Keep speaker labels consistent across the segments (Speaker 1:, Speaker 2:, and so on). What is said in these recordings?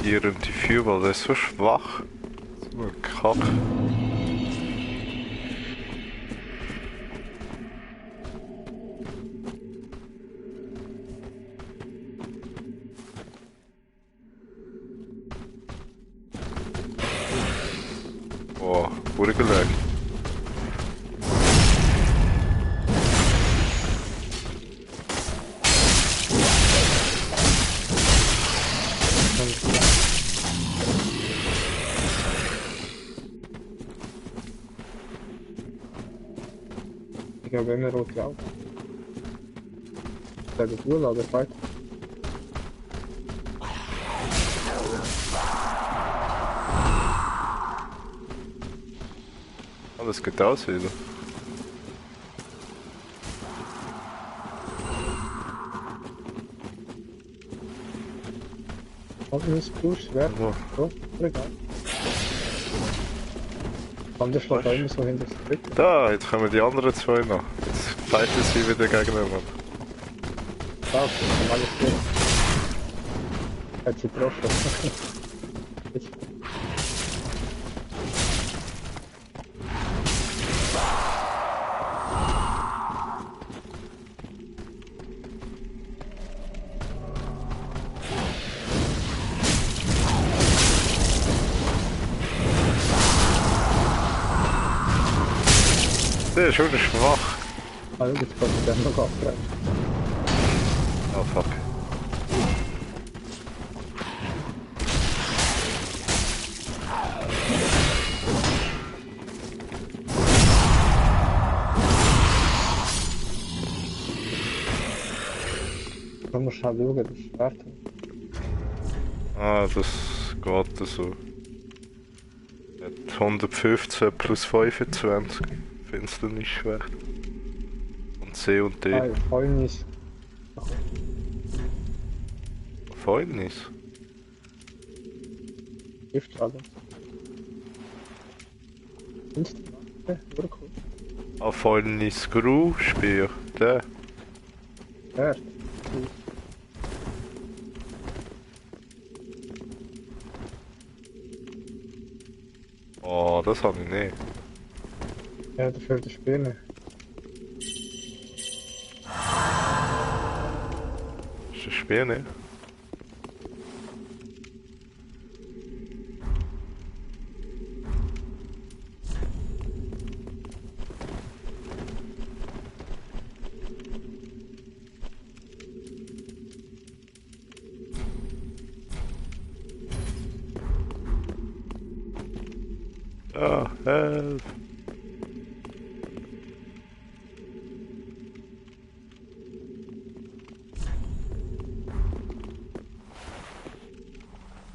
Speaker 1: Ihren die Führer, der ist so schwach. So ein Kack. Boah, wurde gelegt.
Speaker 2: Ich glaube immer rote Augen. Der Gefühl, aber fight.
Speaker 1: Alles geht aus wieder.
Speaker 2: Und ein Push, wer?
Speaker 1: Wo?
Speaker 2: So, egal. Anders schlägt auch immer so hin, dass es drückt.
Speaker 1: Da, jetzt kommen die anderen zwei noch. Jetzt fighten sie wieder gegeneinander.
Speaker 2: Da, das ist alles gut. Hat sie getroffen. Jetzt.
Speaker 1: Der ist schon schwach.
Speaker 2: Also jetzt kann ich dann noch abgreifen.
Speaker 1: Oh fuck.
Speaker 2: Man muss schnell schauen, das Schwert.
Speaker 1: Ah, das geht so. Hat 115 plus 25. Findest du nicht schwer. Und C und D.
Speaker 2: Ah, voll nicht.
Speaker 1: Fäulnis.
Speaker 2: Giftschade. Instant. Urkund.
Speaker 1: Ah, Fäulnis Gru, Speer. Der.
Speaker 2: Schwert.
Speaker 1: Oh, das habe ich nicht.
Speaker 2: Ja, dafür die Spinne.
Speaker 1: Ist das Speer nicht? Ah, help!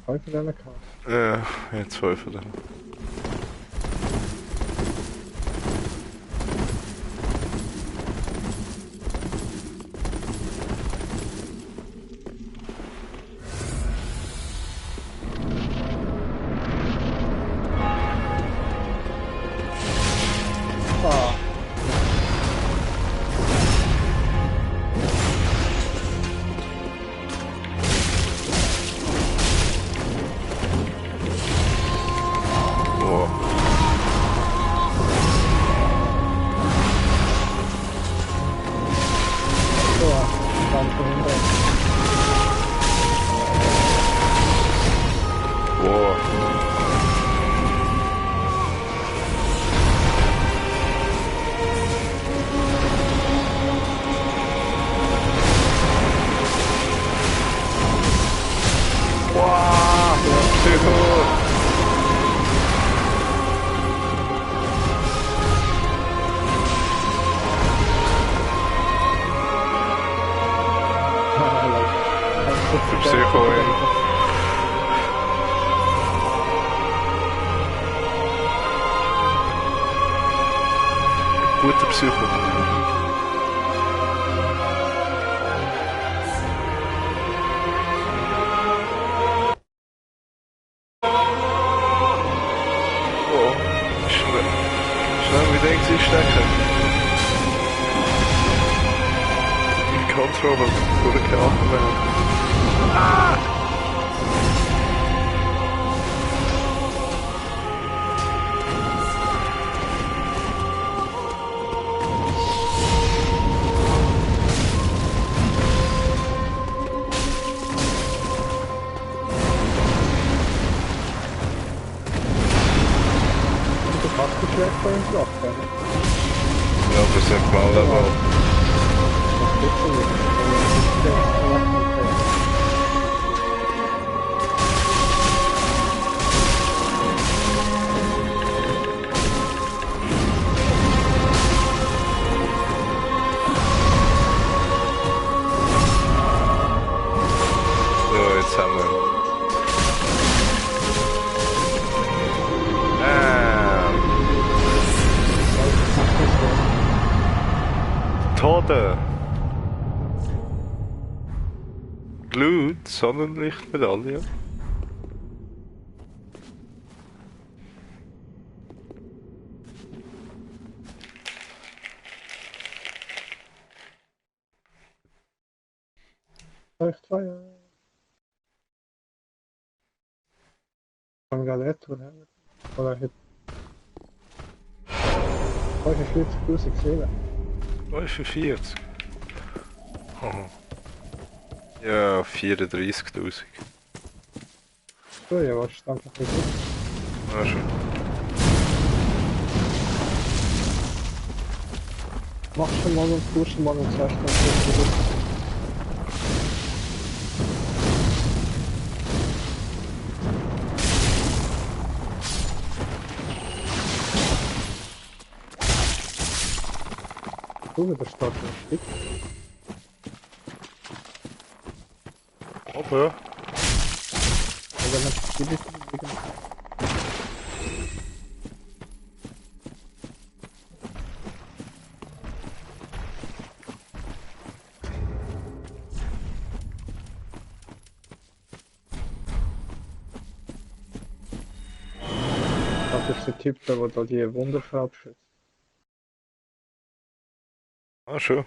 Speaker 2: Heute deine Karte.
Speaker 1: Ja, jetzt 12 von denen.
Speaker 2: Ah.
Speaker 1: Boah.
Speaker 2: So, dann verhindert.
Speaker 1: Boah. Wow, Psycho! Psycho in. Guter Psycho. Oh, schnell mit links einstecken. Die Controller durchgeatmet werden. Ah!
Speaker 2: ist weg von dem Drachen.
Speaker 1: Ja, wir sind mal level.
Speaker 2: Das geht so nicht.
Speaker 1: So, jetzt haben wir ihn. Tode! Glut, Sonnenlichtmedaille.
Speaker 2: Leuchtfeuer. Von Galetto, ne? Oder hit. 45.000 Seelen.
Speaker 1: 45. Oh. Ja, 34.000.
Speaker 2: So, ja, was stand noch nicht?
Speaker 1: Ah, schon.
Speaker 2: Mach schon mal und tust schon mal und sagst dann zurück. Du, da steht ein Stück.
Speaker 1: Aber ja.
Speaker 2: Oder man die liegen. Das ist der Typ, der da die Wunderfrau beschützt.
Speaker 1: Ah, schon.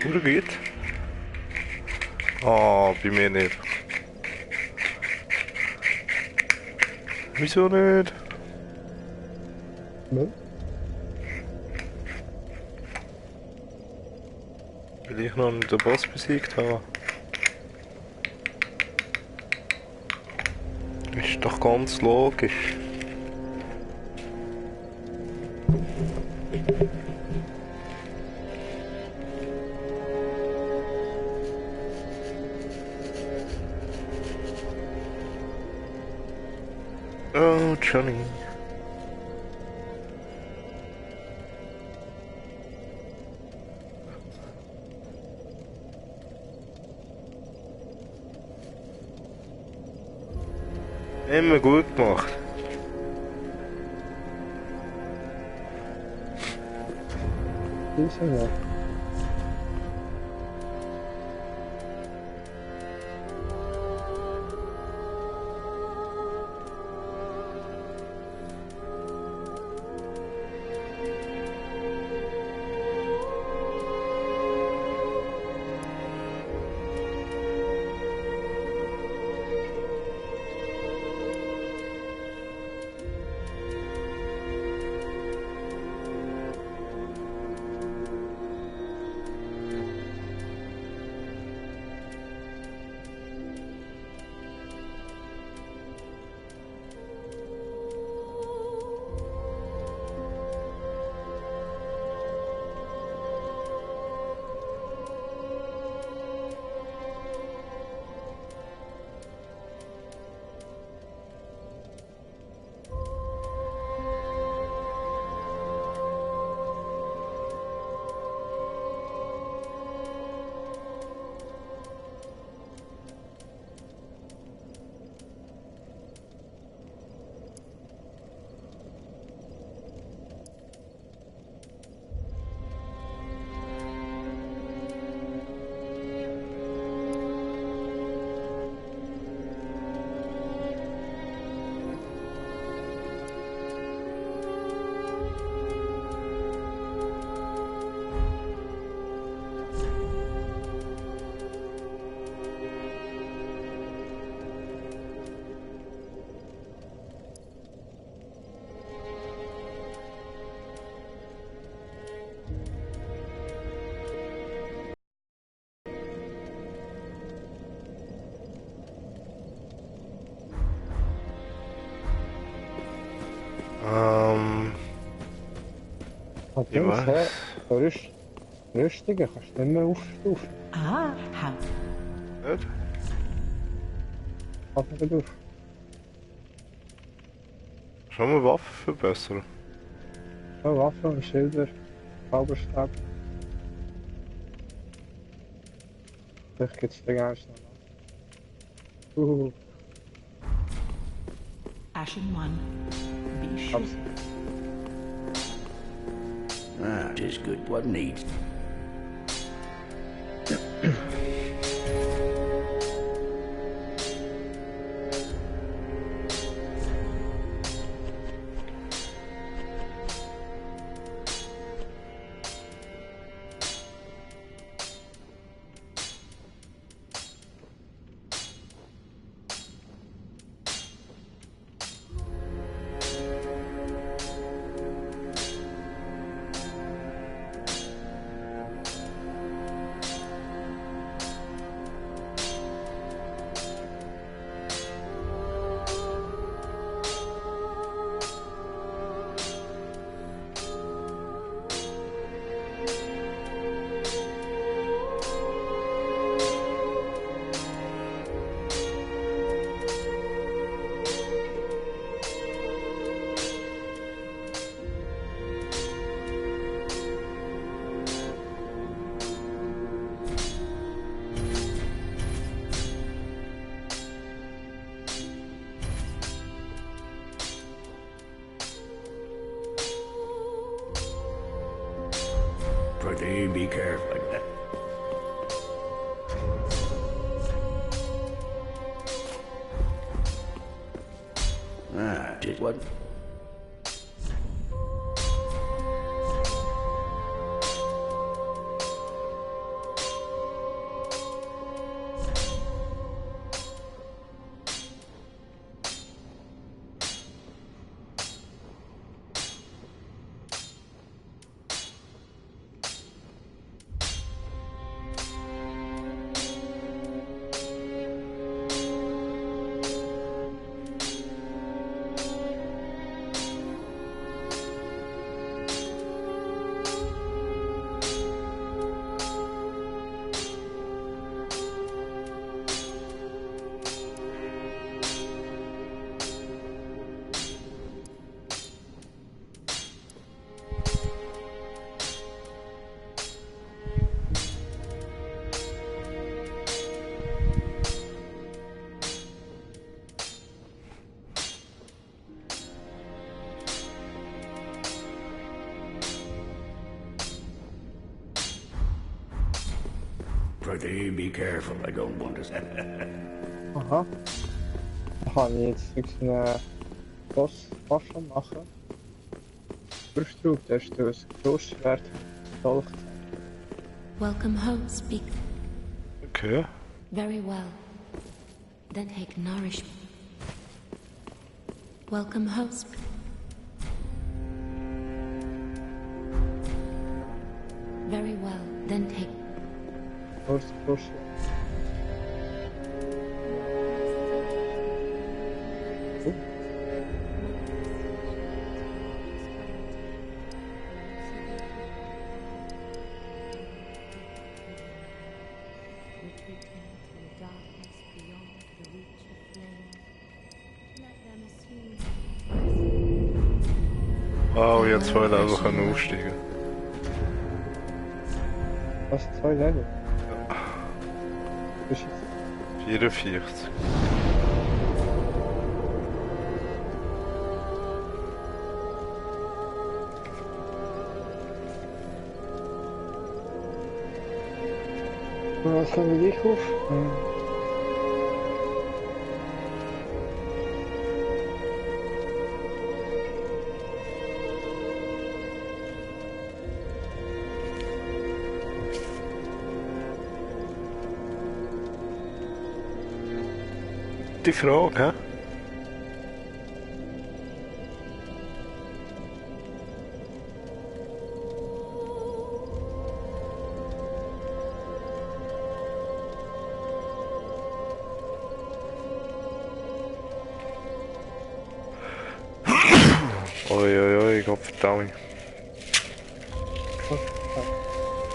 Speaker 1: Oder geht? Ah, bei mir nicht. Wieso nicht?
Speaker 2: Ne?
Speaker 1: Weil ich noch nicht den Boss besiegt habe. Ist doch ganz logisch. Oh, Johnny. Immer gut gemacht.
Speaker 2: Diese ja.
Speaker 1: Ich
Speaker 2: Jungs,
Speaker 1: weiß.
Speaker 2: Rüstungen kannst du nicht mehr aufstufen.
Speaker 3: Ah, how
Speaker 1: Nicht?
Speaker 2: Pass nicht auf.
Speaker 1: Schon mal Waffen verbessern.
Speaker 2: Ja, Waffen und Schilder, Zauberstab. Vielleicht gibt es den erst noch.
Speaker 3: Ashen One, be sure.
Speaker 2: Hab's.
Speaker 4: Ah, just good what needs. Pretty be careful like that. Ah, just what? Pretty be careful, I don't want to.
Speaker 2: Aha. Da kann ich jetzt irgendeinen Boss schon machen. Wirfst drauf, da hast du ein Großschwert, Dolch.
Speaker 5: Welcome home, speak.
Speaker 1: Okay.
Speaker 5: Very well. Then take nourishment. Welcome home, speak. Very well. Then take.
Speaker 2: Großschwert.
Speaker 1: Wow, jetzt zwei Level können aufsteigen.
Speaker 2: Was, 2 Level? Das ist
Speaker 1: 44.
Speaker 2: Was haben wir dich auf?
Speaker 1: Die Frage, hä? Oi, oi, oi, Gottverdammt.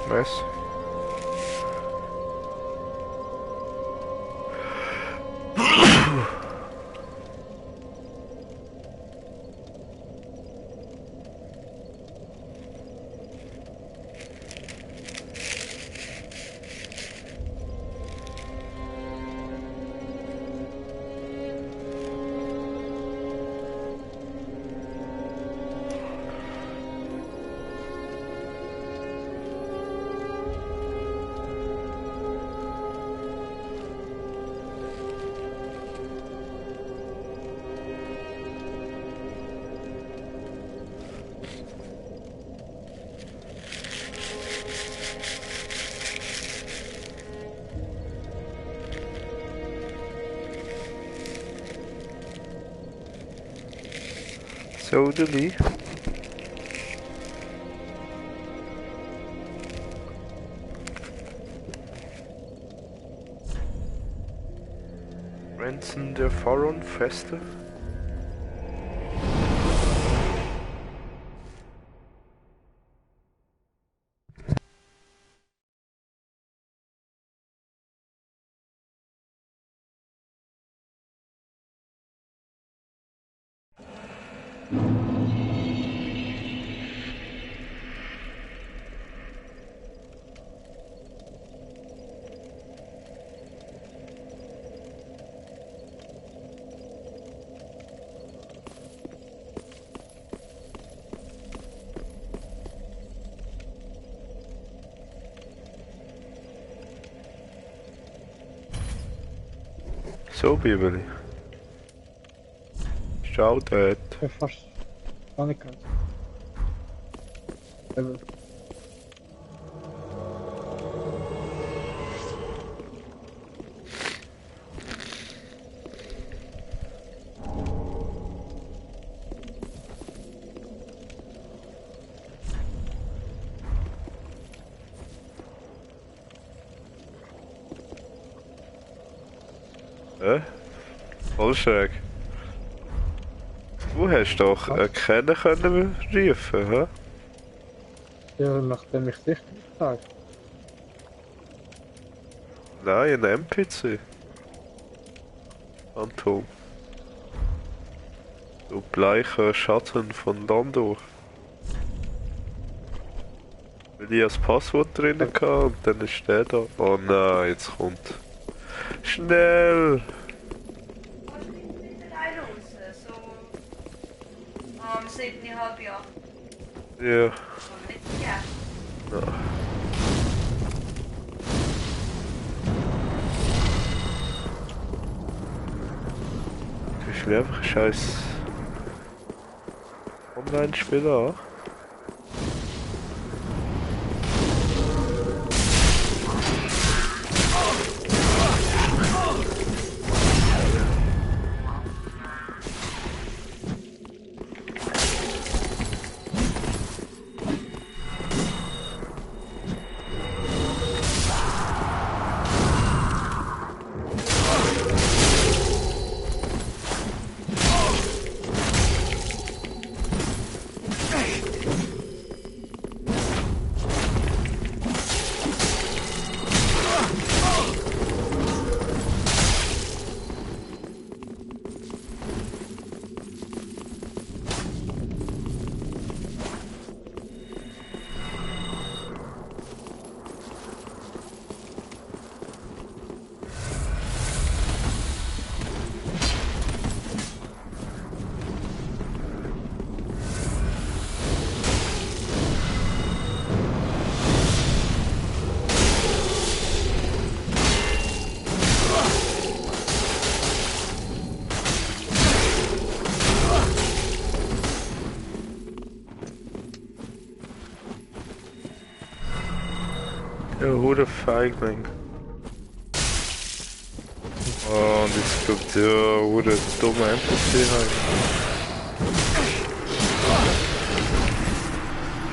Speaker 1: Merci. Totally. Ransom der Forum-Feste. So, Bibeli. Schau dort.
Speaker 2: Ich bin fast gar nicht ganz. Aber
Speaker 1: Voll schräg. Du hast doch erkennen können rufen, hä?
Speaker 2: ja, nachdem ich dich gefragt
Speaker 1: Nein, ein NPC. Phantom. Du bleicher Schatten von Landor. Weil ich das Passwort drin hatte und dann ist der da. Oh nein, jetzt kommt. Schnell!
Speaker 6: Om 7,5 jaar.
Speaker 1: Ja.
Speaker 6: Ja.
Speaker 1: Ja. Ich will einfach scheiß Online-Spieler. Ja, hoher Feigling. Oh, und jetzt kommt der hohe dumme NPC rein.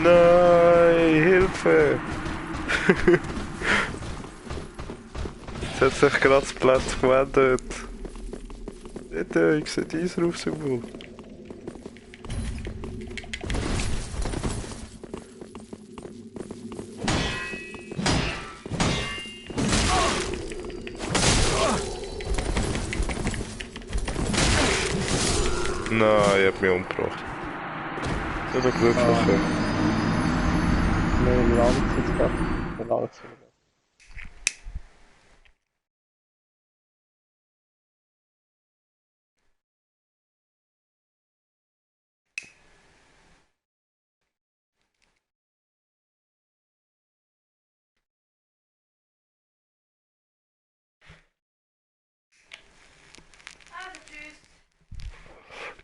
Speaker 1: Nein, Hilfe! Jetzt hat sich gerade das Platz gewendet. Bitte, ich sehe dieses Rufsymbol. Nein, ich hab mich umgebracht. Das hat Glück gehabt.
Speaker 2: Wir laden es jetzt gerade. Wir laden es wieder.
Speaker 6: Also tschüss.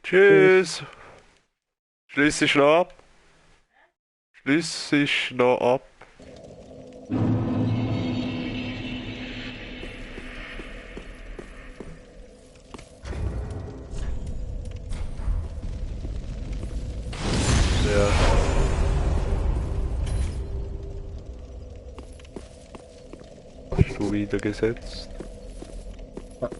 Speaker 1: Tschüss! Schliess ist noch ab. Schliess ist noch ab. Ja. Hast du wieder gesetzt?
Speaker 2: Ja.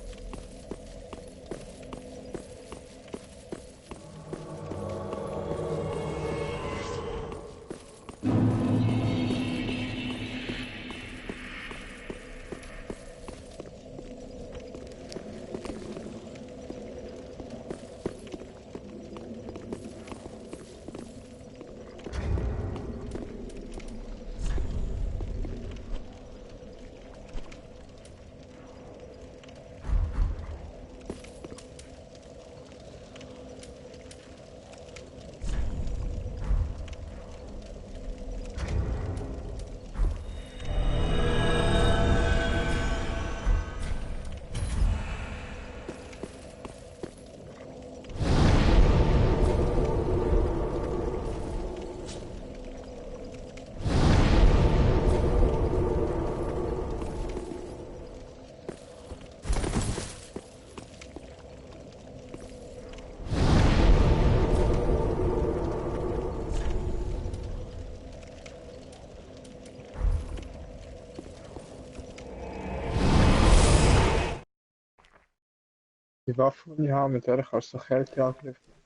Speaker 2: Die Waffe, die ich habe, mit der kannst du Kälteangriff machen.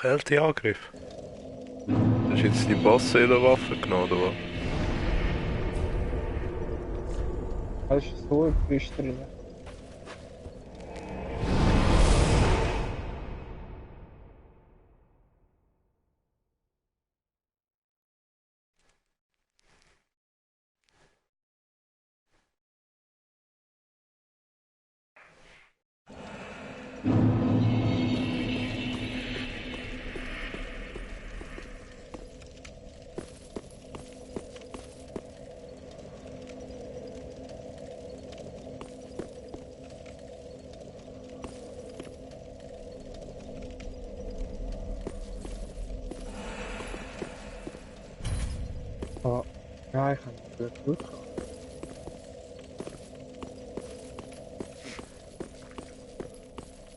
Speaker 1: Kälteangriff. Hast du jetzt die Boss-Waffe genommen, oder was?
Speaker 2: Das ist so ein Fisch drin. Ah, ja, ich habe gut gehabt.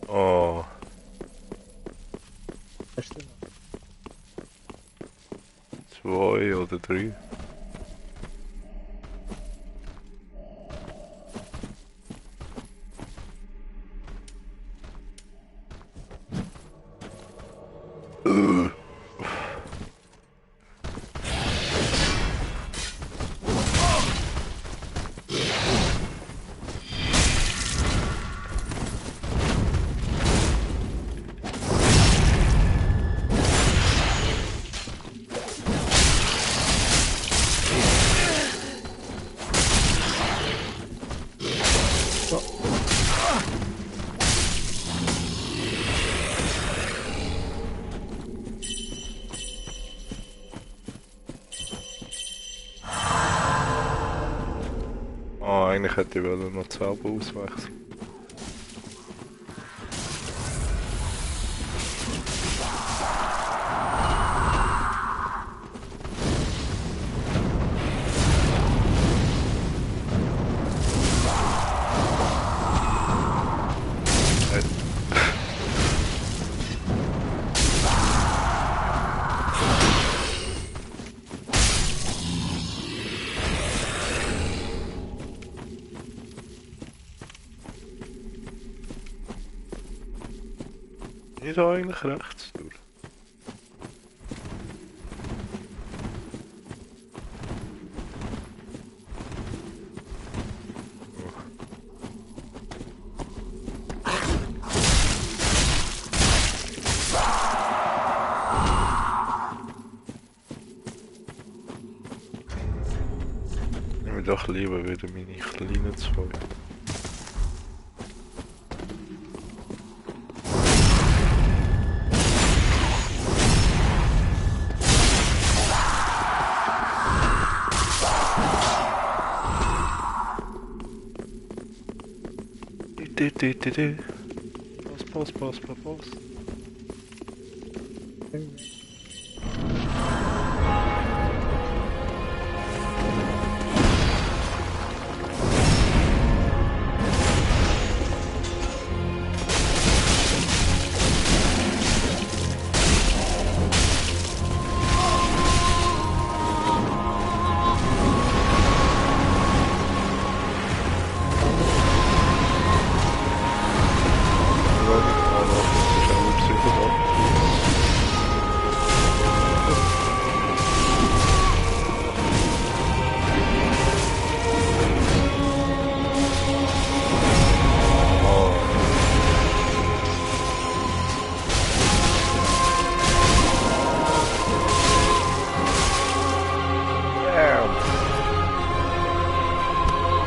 Speaker 1: Oh,
Speaker 2: Hast du noch?
Speaker 1: 2 oder 3. Oh, eigentlich hätte ich noch die Zauber auswechseln. Nicht eigentlich rechts durch. mich doch lieber wieder meine kleinen zwei. Pass.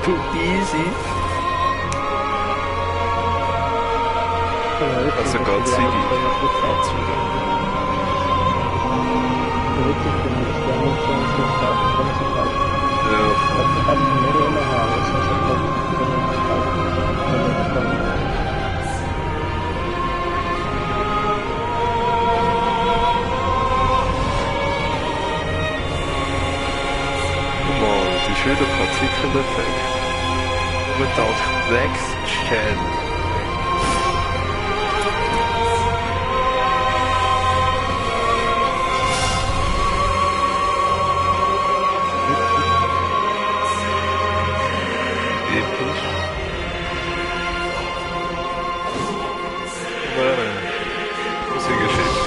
Speaker 1: Too easy. Also Gott sei die schöne Partikeleffekt. Mit auch Next Gen. Episch. Musikgeschichte.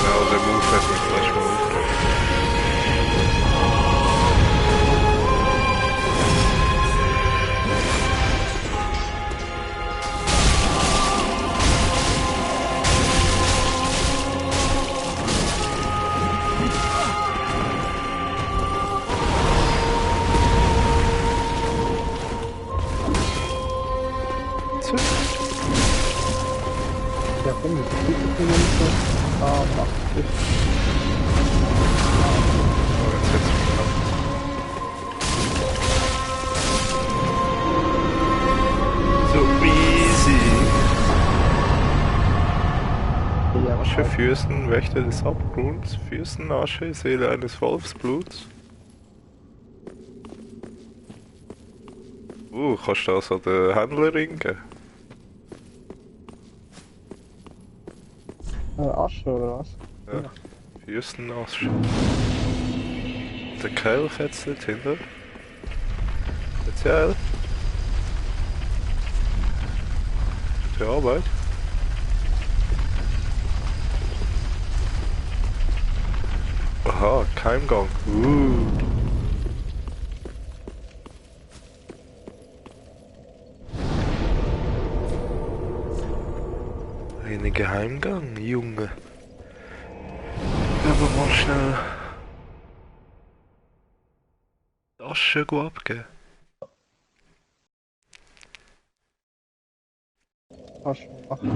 Speaker 1: Nou, de move heeft me flash move.
Speaker 2: Ja, komm, das ist gut so. Ah, macht es.
Speaker 1: Oh, jetzt setzt mich ab. So easy.
Speaker 2: Ja,
Speaker 1: Asche, Fürsten, Wächter des Abgrunds, Fürstenasche, Seele eines Wolfsbluts. Kannst du das an den Händlerring geben?
Speaker 2: Asche oder was?
Speaker 1: Ja. Fürstenasche. Der Kelch jetzt dort hinten. Speziell. Gute Arbeit. Aha, Keimgang. Ein Geheimgang, Junge. Aber mal schnell die Asche abgeben.
Speaker 2: Asche machen.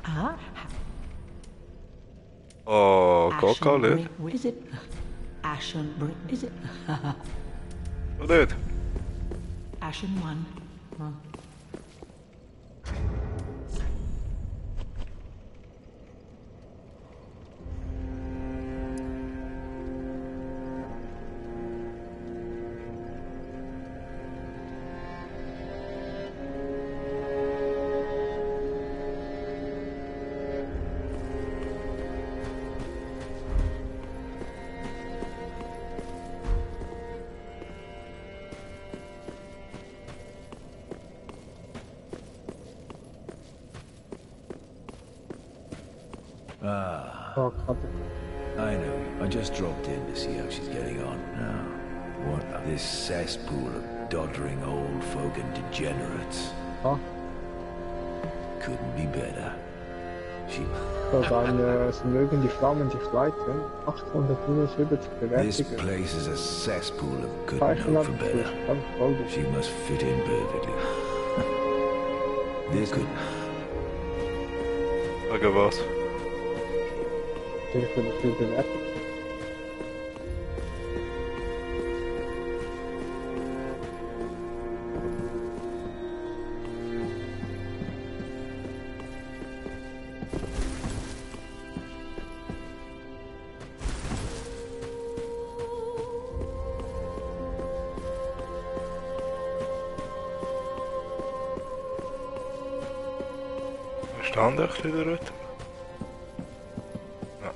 Speaker 3: Ah,
Speaker 1: Oh, geht gar
Speaker 3: Ashen
Speaker 1: nicht.
Speaker 3: Brick. What is it? Ashen Brick. Is it?
Speaker 1: Oder nicht?
Speaker 3: Ashen one. Huh.
Speaker 2: Oh, Gott.
Speaker 7: I know. I just dropped in to see how she's getting on. Now, what? This cesspool of doddering old folk and degenerates.
Speaker 2: Ah,
Speaker 7: Couldn't be better. She...
Speaker 2: so dann, sie mögen die Flammen dich leiten. 870
Speaker 7: This
Speaker 2: Bewertungen.
Speaker 7: place is a cesspool of good
Speaker 2: Zeichen
Speaker 7: no
Speaker 2: ab,
Speaker 7: for
Speaker 2: ich
Speaker 7: better.
Speaker 2: kann folgen.
Speaker 7: She must fit in perfectly. This could...
Speaker 1: Wegen was?
Speaker 2: Natürlich würde ich viel bewerten.
Speaker 1: Stand echt wieder dort? Ja.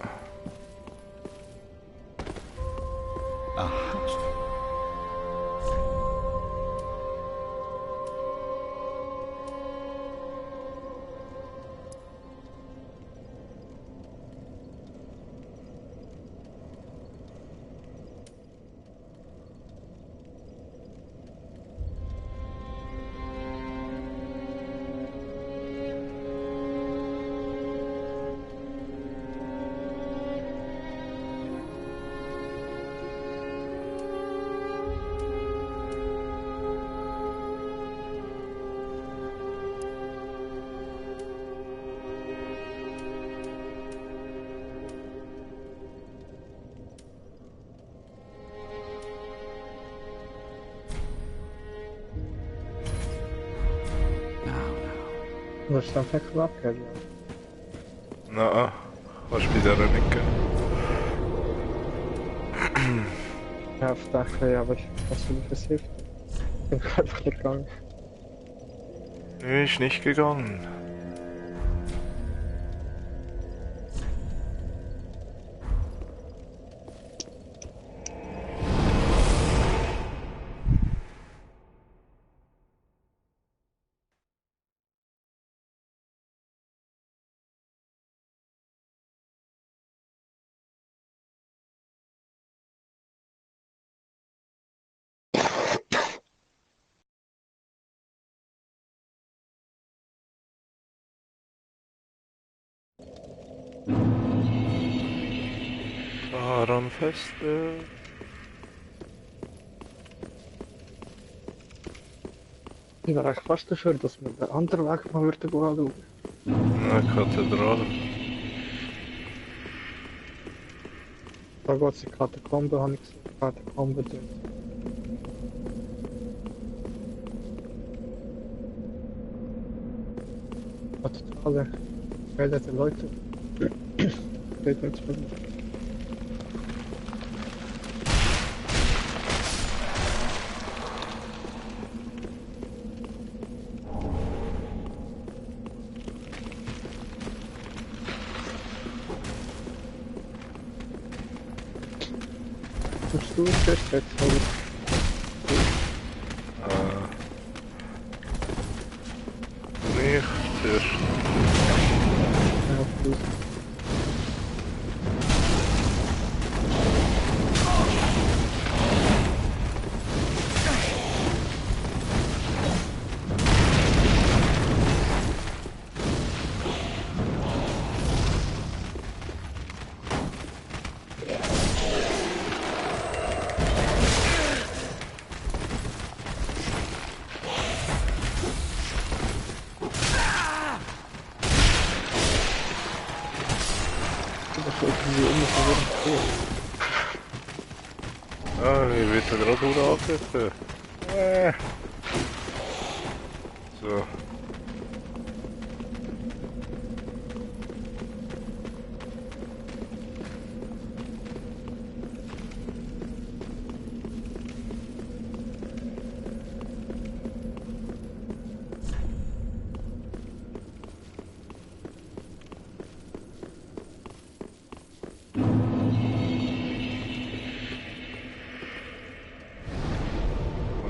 Speaker 2: Dat is dan vet gewakker, ja.
Speaker 1: Nou, was bij der nicht gehen.
Speaker 2: Ja, ich dachte, ja, was will ich das hilft? Ich bin einfach nicht gegangen.
Speaker 1: Nee, ist nicht gegangen. Fahrenfeste.
Speaker 2: Ich war eigentlich fast dafür, dass wir den anderen Weg mal würden anschauen.
Speaker 1: Na, Kathedrale.
Speaker 2: Da geht es in Katakombe, habe ich gesehen. Katakombe dort. Kathedrale. Felder der Leute. Steht nichts mehr. Musst du es jetzt wechseln?
Speaker 1: Nicht zuerst.
Speaker 2: Ja, gut.
Speaker 1: Ah, ich wird gerade wieder angegriffen. So.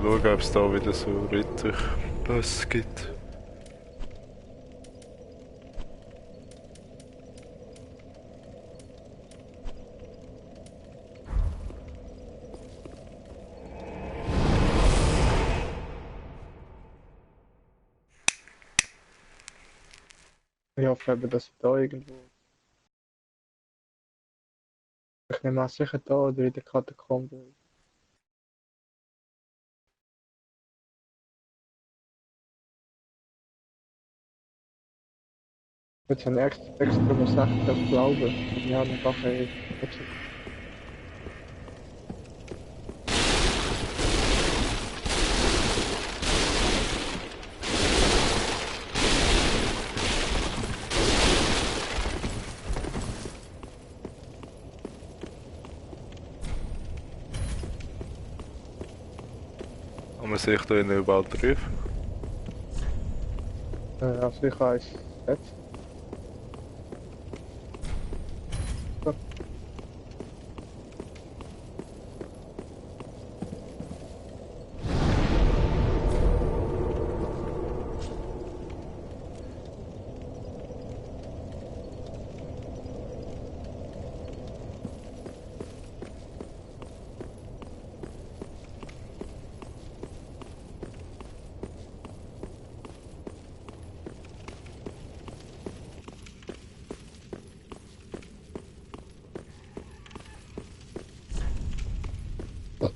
Speaker 1: Schauen, ob es da wieder so Ritterpass gibt.
Speaker 2: Ich hoffe eben, dass da irgendwo. Ich nehme an, sicher da oder in der Katakombe. Jetzt habe ich extra muss echt das glauben. Ich habe noch gar keine.
Speaker 1: Kann man sich da innen überall treffen?
Speaker 2: Also ich habe es jetzt.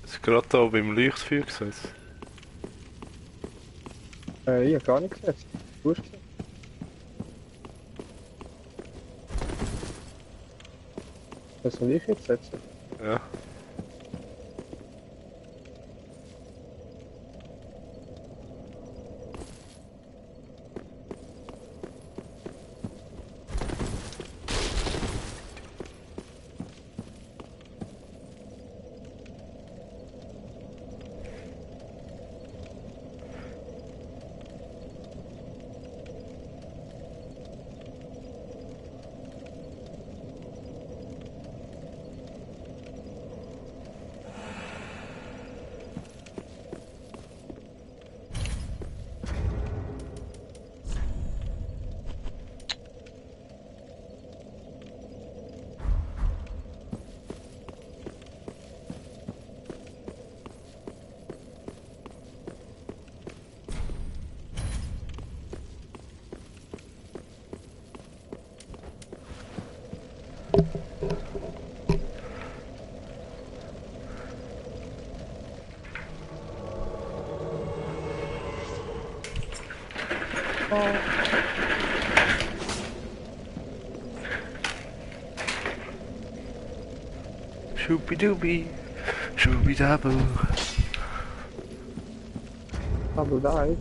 Speaker 1: Ist gerade da beim Leuchtfeuer gesetzt.
Speaker 2: Ich habe gar nichts gesetzt. Du hast gesehen. Was soll ich jetzt setzen?
Speaker 1: Ja. Shooby-dooby, shooby-daboo.
Speaker 2: Aber da ist.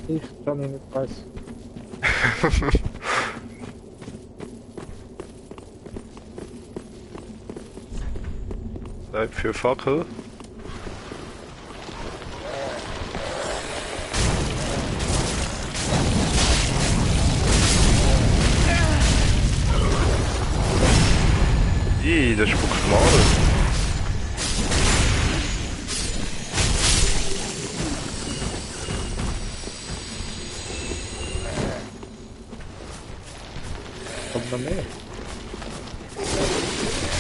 Speaker 2: Ich kann ihn nicht weiß.
Speaker 1: Zeit für Fackel. Das spuckt mal.
Speaker 2: Kommt noch mehr.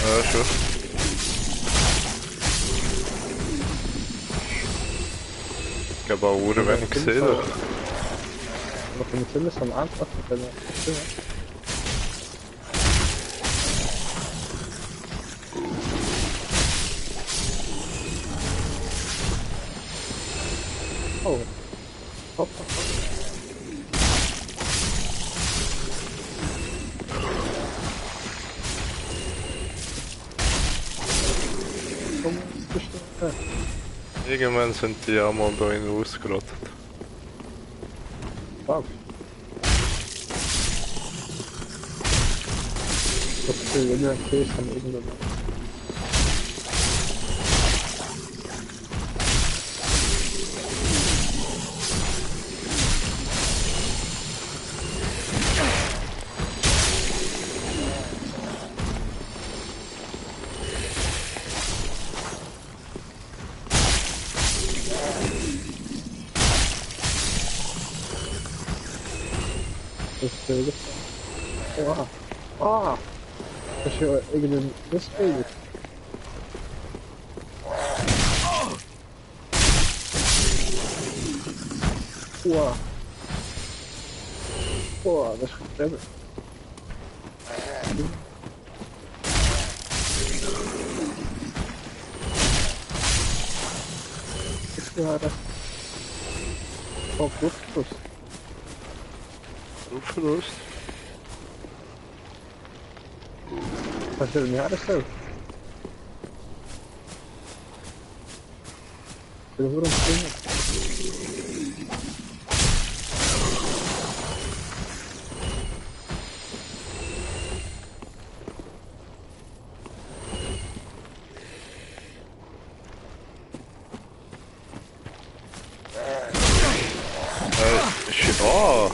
Speaker 1: Ja, schon. Ich habe auch ohne wenig gesehen.
Speaker 2: Aber für mich sind es am Anfang. Oh. Hopp, hopp, hopp. Komm, bestimmt.
Speaker 1: Irgendwann sind die Ammo da innen ausgerottet.
Speaker 2: Fuck. Das ist irgendein Käse von irgendwo. Das ist oha. Ah! Das ist ja irgendein Missbild. Wow. Wow, das ist clever. Das gerade. Oh, Luftfluss.
Speaker 1: Luftverlust.
Speaker 2: Was ist denn ja das so? Warum springen?
Speaker 1: Shit, oh!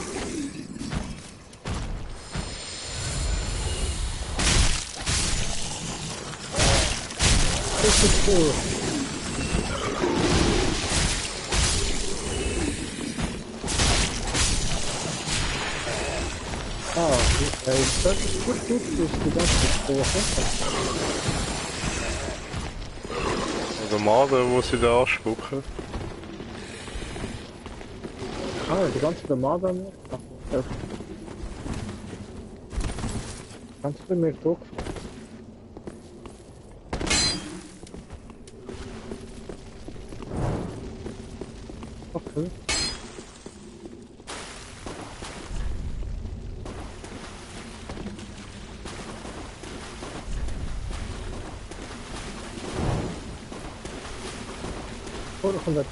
Speaker 2: Das ist cool. Ah, das ist gut, das ist die ganze Woche.
Speaker 1: Oder Marder, wo sie da anspucken.
Speaker 2: Ah, die ganze Tomate mehr. Ach, ja. Kannst du mir Druck? Okay. Oh, da kommt das.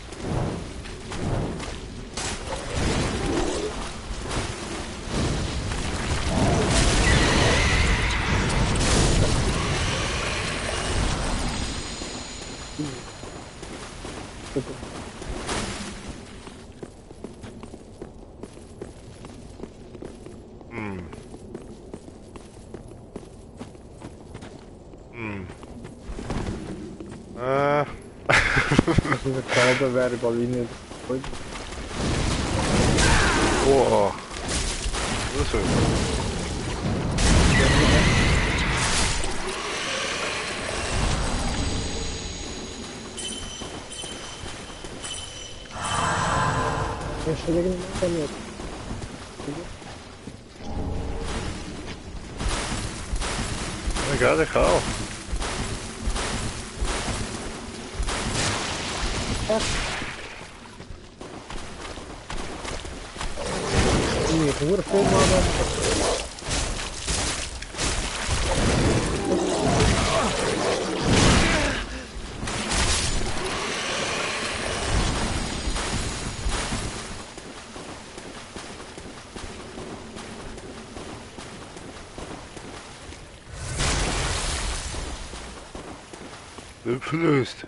Speaker 2: Super. Diese Kabel wäre bei Ihnen gut.
Speaker 1: Oh. Was ist das?
Speaker 2: Ja, schon irgendwie bei mir.
Speaker 1: Egal, ich auch.
Speaker 2: Hier, hoe de film maar
Speaker 1: Verlust.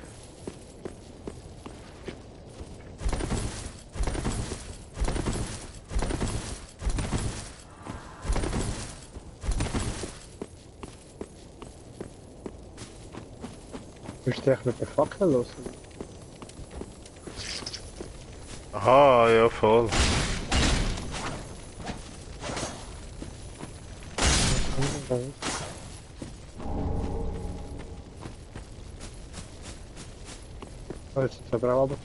Speaker 2: Is het echt met de fakkel los?
Speaker 1: Aha, ja voll.
Speaker 2: Oh, is het verbranden?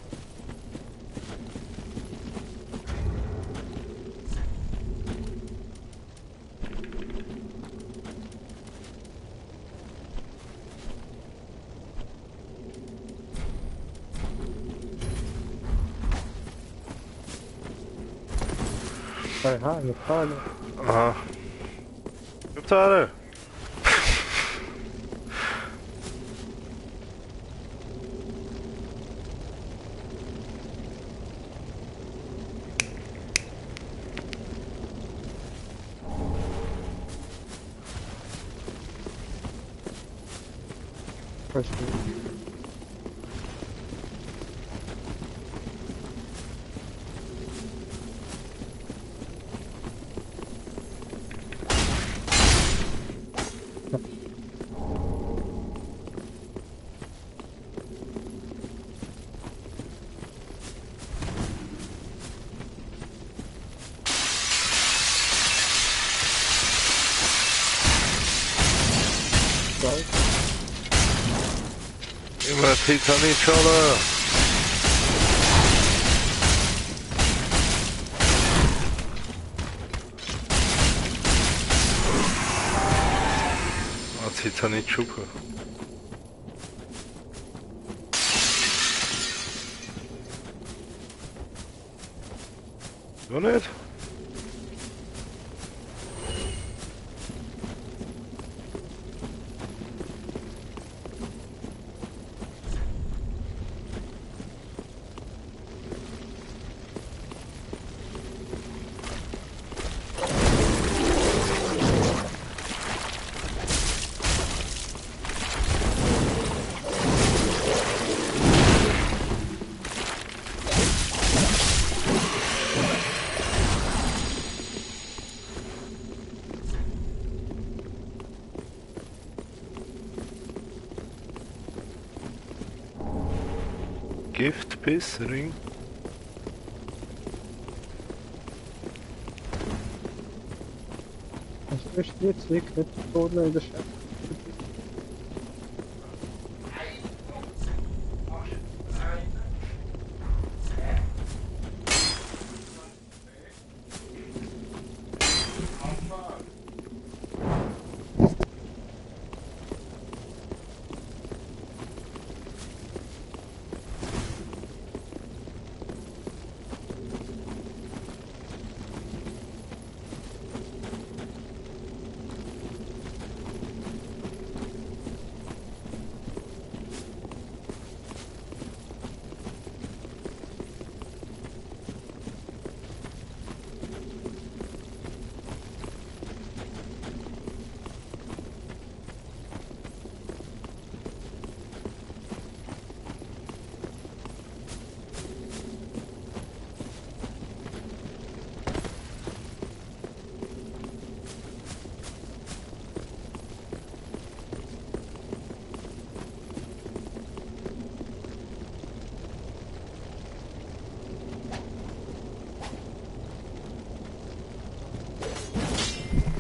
Speaker 2: Aha, in de paarden.
Speaker 1: Aha. Op daar.
Speaker 2: kannst du nicht.
Speaker 1: Immer Titanic-Schale! Ah, Titanic-Schuppe. Noch nicht? Giftbissring.
Speaker 2: Was ist jetzt wirklich vorne in der Stadt?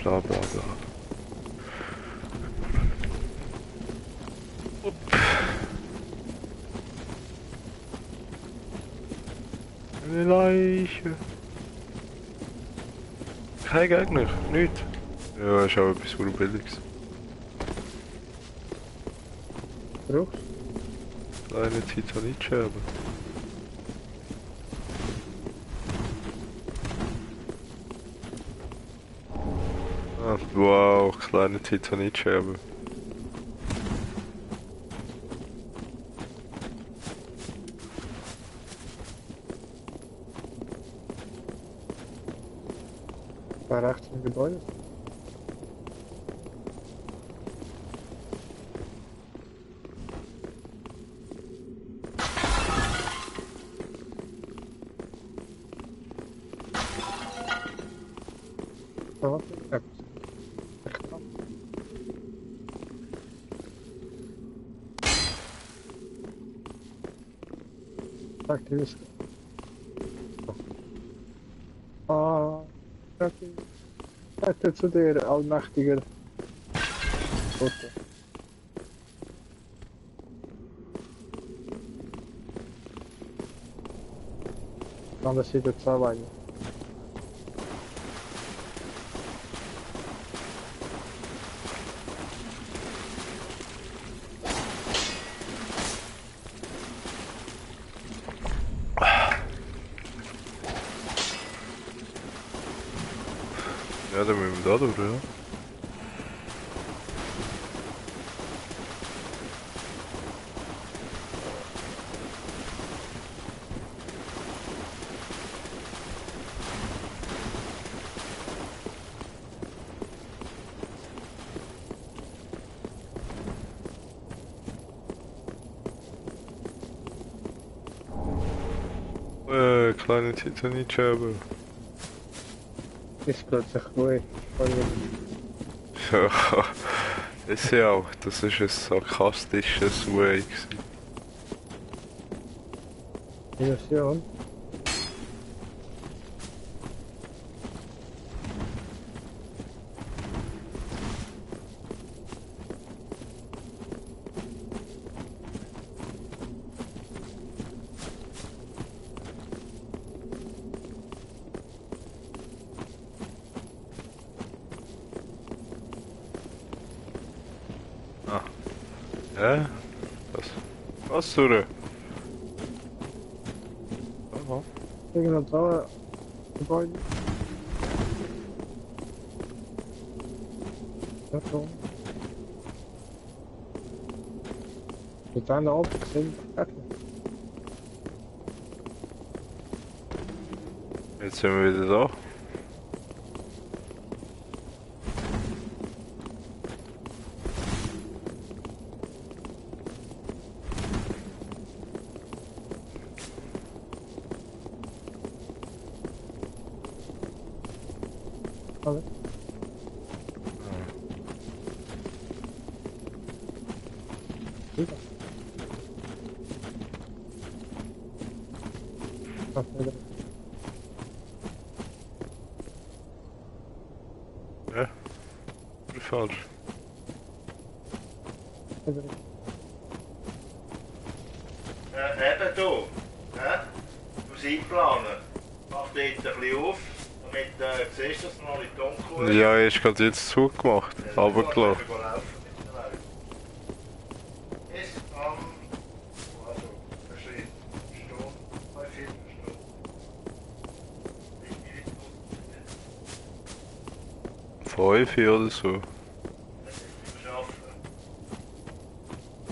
Speaker 1: Bla bla bla. Upp. Eine Leiche. Kein Gegner, nichts. Ja, ist auch etwas Billiges.
Speaker 2: Brauchst
Speaker 1: Kleine Titanitscherbe. Ah, wow, kleine Titanitscherbe.
Speaker 2: du da rechts im Gebäude? Da was ist das? Sagt ihr das? Ah, sagt zu dir, allmächtiger Gott. Anders sieht es auch weiter.
Speaker 1: Ja, dann müssen wir da durch, ja. kleine Titanic-Scheibe.
Speaker 2: Ist plötzlich gut.
Speaker 1: Ja, ist ja auch. Das ist ein sarkastisches Way gewesen.
Speaker 2: Illusion.
Speaker 1: Hä? Was durch? Aha.
Speaker 2: Irgendwo da. Gebäude. Ja, so. Mit einer oben gesehen.
Speaker 1: Jetzt sind wir wieder da.
Speaker 2: Alle. Super. Was wieder?
Speaker 1: Ja. Oder falsch?
Speaker 2: Wieder.
Speaker 8: Eben du, hä? Du einplanen. Mach dort ein bisschen auf, damit du siehst, dass es noch nicht dunkel ist.
Speaker 1: Ja, er ist gerade jetzt zugemacht. Aber klar.
Speaker 8: Laufen mit der Welt. Ist also, das ist eine Stunde, 2 Viertelstunden. Ich
Speaker 1: 5 oder so.
Speaker 8: Das ist nicht schaffen.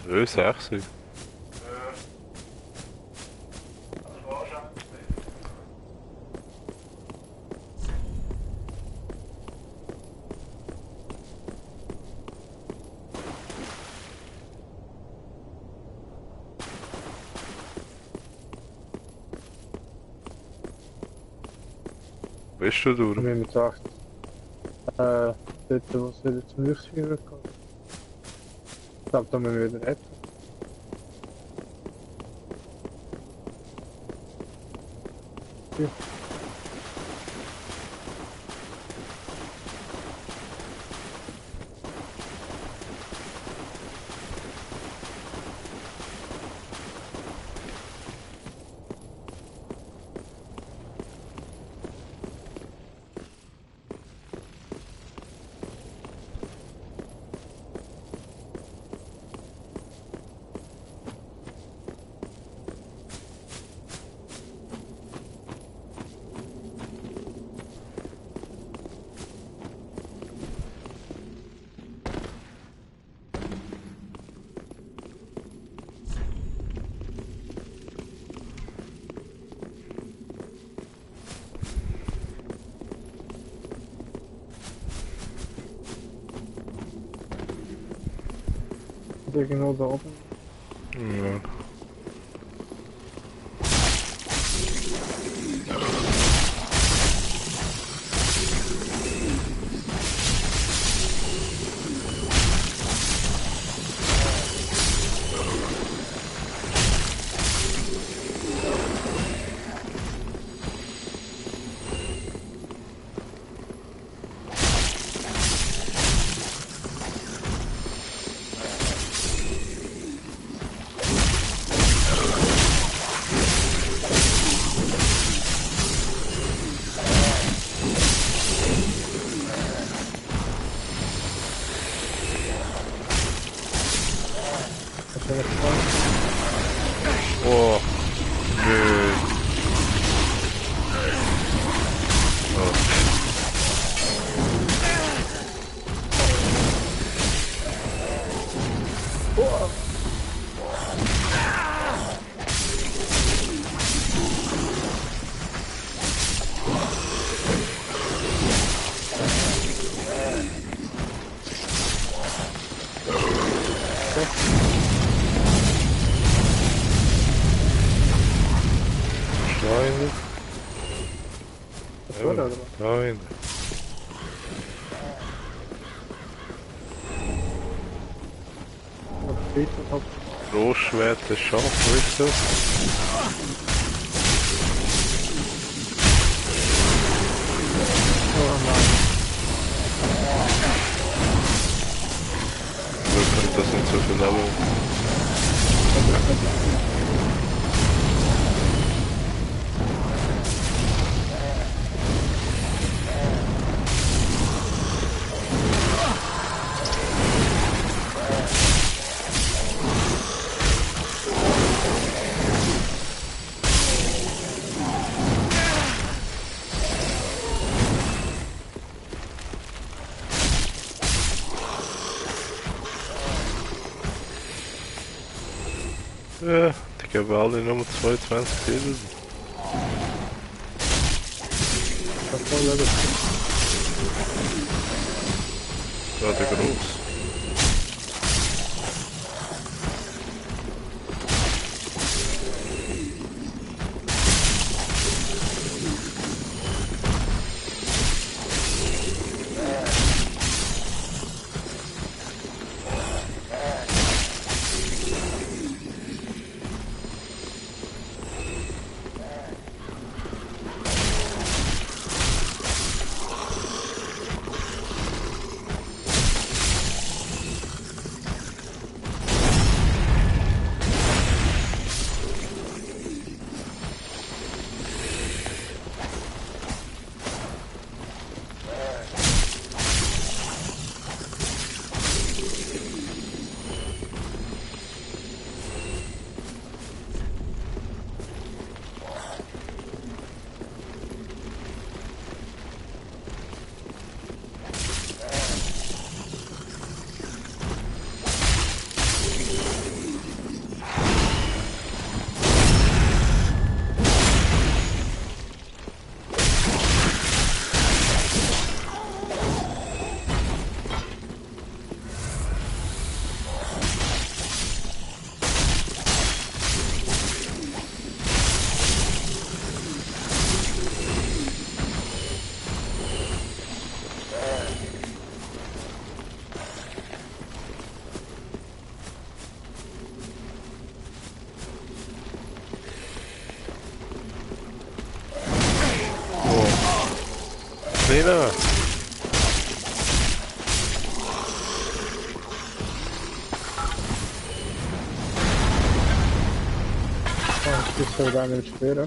Speaker 1: Nö, 6.
Speaker 8: Also wahrscheinlich.
Speaker 1: Bist du durch?
Speaker 2: Ich bin mit 8. Dort, wo es wieder zum Lichtschwimmen kommt. Ich glaube, da müssen wir wieder retten. Ja. Irgendwo da oben.
Speaker 1: Ja. Oh. Nö. Schweine.
Speaker 2: oder was?
Speaker 1: Da hinten.
Speaker 2: Oder Friedhof hat
Speaker 1: Großschwert des Schaf, weißt du?
Speaker 2: oh nein.
Speaker 1: Wirklich, das sind so viele Level. Ja, die geben alle Nummer 22 Leben.
Speaker 2: Das ist voll Level.
Speaker 1: Ja, der Groß. Lena!
Speaker 2: Oh, ich soll gar nicht später.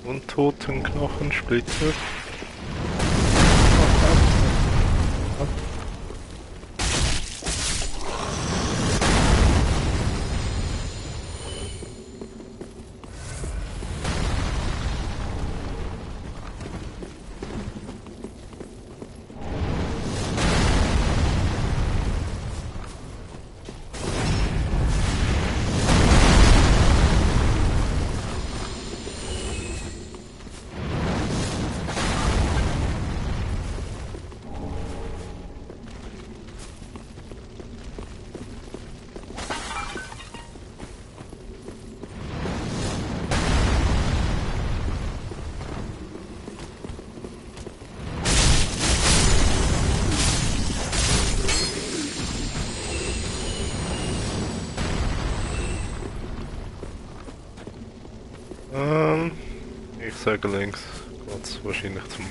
Speaker 1: Untoten Knochensplitter. Ich sage links. Geht's wahrscheinlich zum...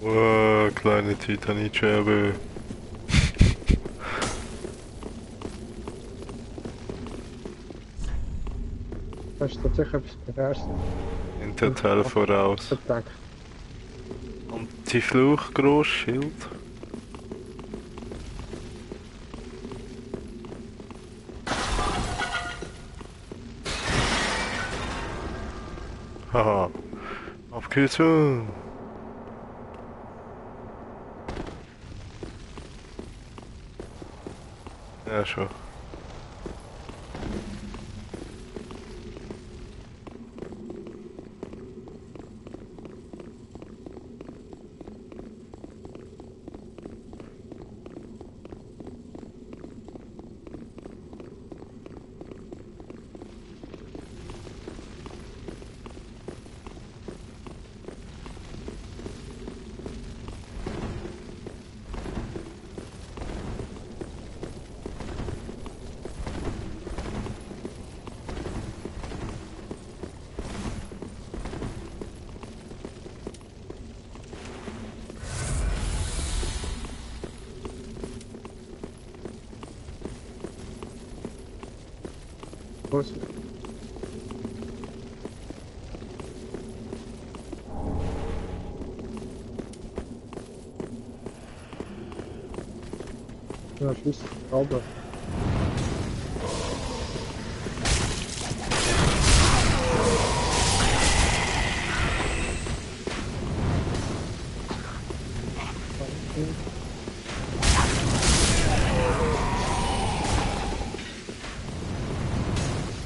Speaker 1: Wow, kleine Titanicenscherbe.
Speaker 2: Das ist tatsächlich etwas Perverses.
Speaker 1: Interteil voraus.
Speaker 2: Danke.
Speaker 1: Anti-Fluch, Grossschild. Haha, geht's schon. Ja, schon.
Speaker 2: Wo ist ja, schießt Schraube.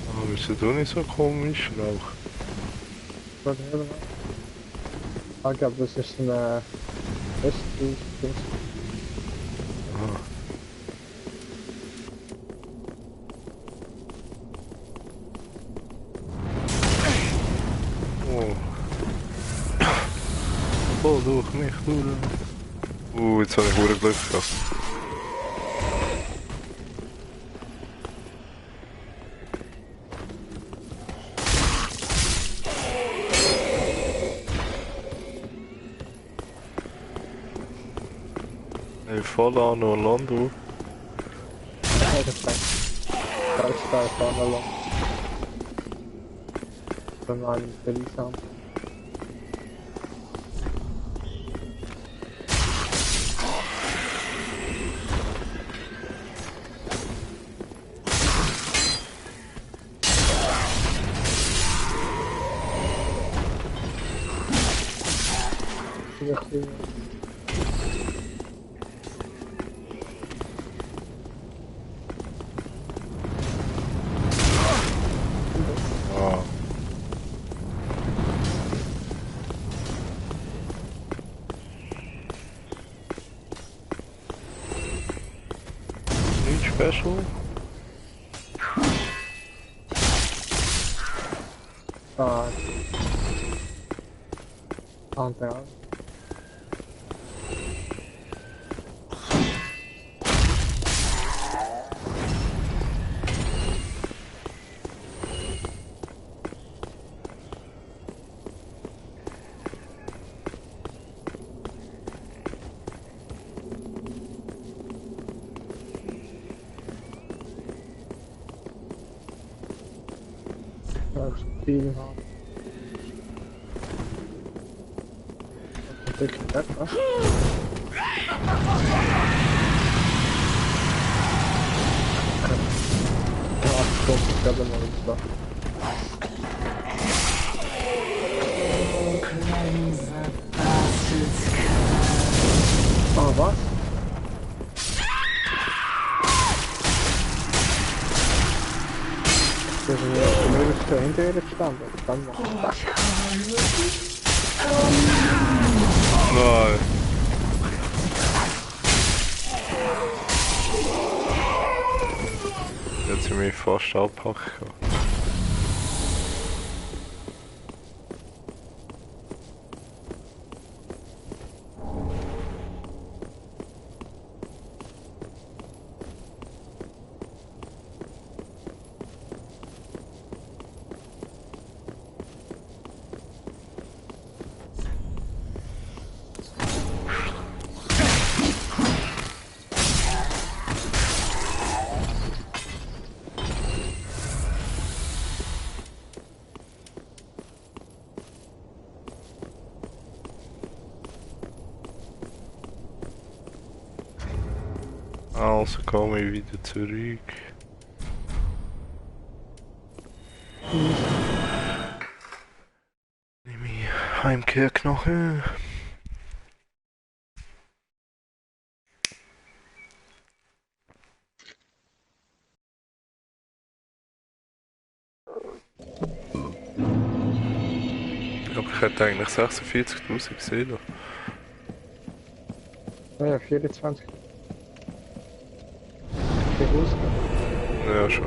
Speaker 1: Aber bist du nicht so komisch, Rauch?
Speaker 2: Was ist das? Ah, ich glaube, das ist eine West-Ding.
Speaker 1: Ah. Oh. Voll durch mich, durch. Jetzt habe ich verdammt Glück gehabt. Hey, voll an Orlando.
Speaker 2: Ja, das ist da ist da vorne lang. Wenn wir einen Verlies haben.
Speaker 1: Ah. Nicht special?
Speaker 2: Ah. Ja. Viel haben. Wirklich etwas. Ja, komm, ich glaube mal ins Dach. Ah, was? Der ist ja hinter ihr gestanden. Dann noch.
Speaker 1: Nein. Jetzt sind wir fast abpacken. Also komme ich wieder zurück. Nehme ich Heimkehrknochen. Aber ich hätte eigentlich 46.000 gesehen.
Speaker 2: Ja, 24. Bewusst.
Speaker 1: Ja, schon.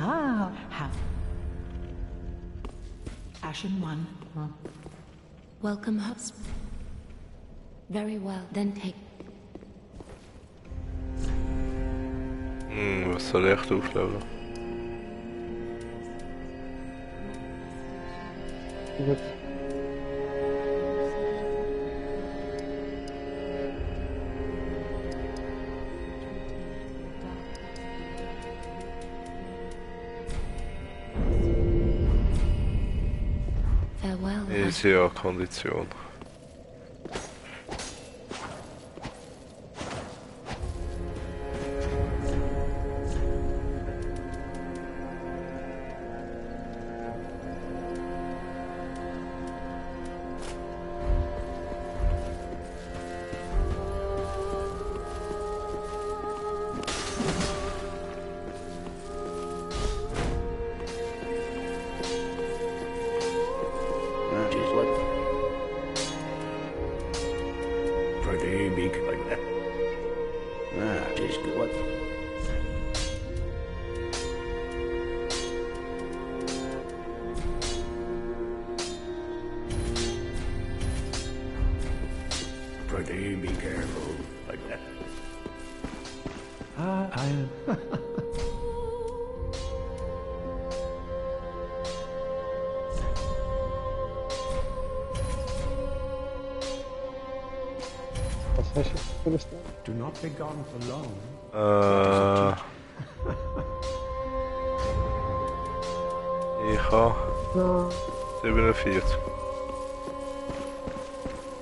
Speaker 3: Ah, how? Ashen one. Huh.
Speaker 5: Welcome, husband. Very well, then take...
Speaker 1: Was soll ich echt aufladen?
Speaker 2: Gut.
Speaker 5: Farewell,
Speaker 1: Easy A-Kondition.
Speaker 4: That is what... Pretty big like that. That is good. What? Pretty be careful like that.
Speaker 2: Was hast du für das Ding?
Speaker 9: Do not be gone for long.
Speaker 1: Ich habe
Speaker 2: Ja.
Speaker 1: 47.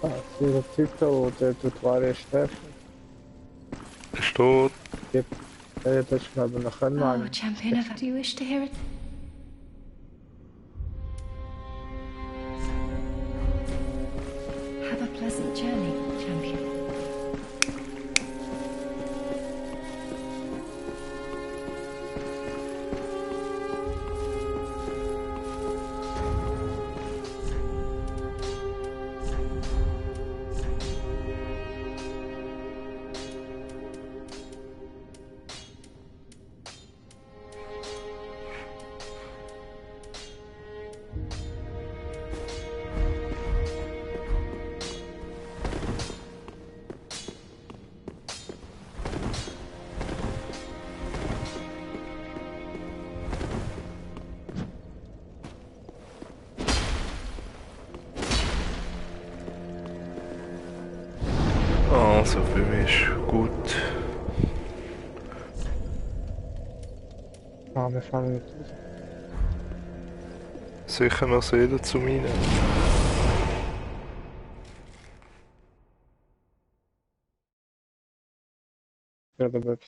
Speaker 2: Ah, dieser Typ da, der tut wahre Stärke.
Speaker 1: Steht.
Speaker 2: Ja, das ist glaube ich noch ein
Speaker 5: Oh,
Speaker 2: Mann.
Speaker 5: champion, do you wish to hear it? Have a pleasant journey, champion.
Speaker 1: Also für mich gut.
Speaker 2: Ah, wir fahren nicht raus.
Speaker 1: Sicher noch Seelen zu meinen.
Speaker 2: Ja, da wird's.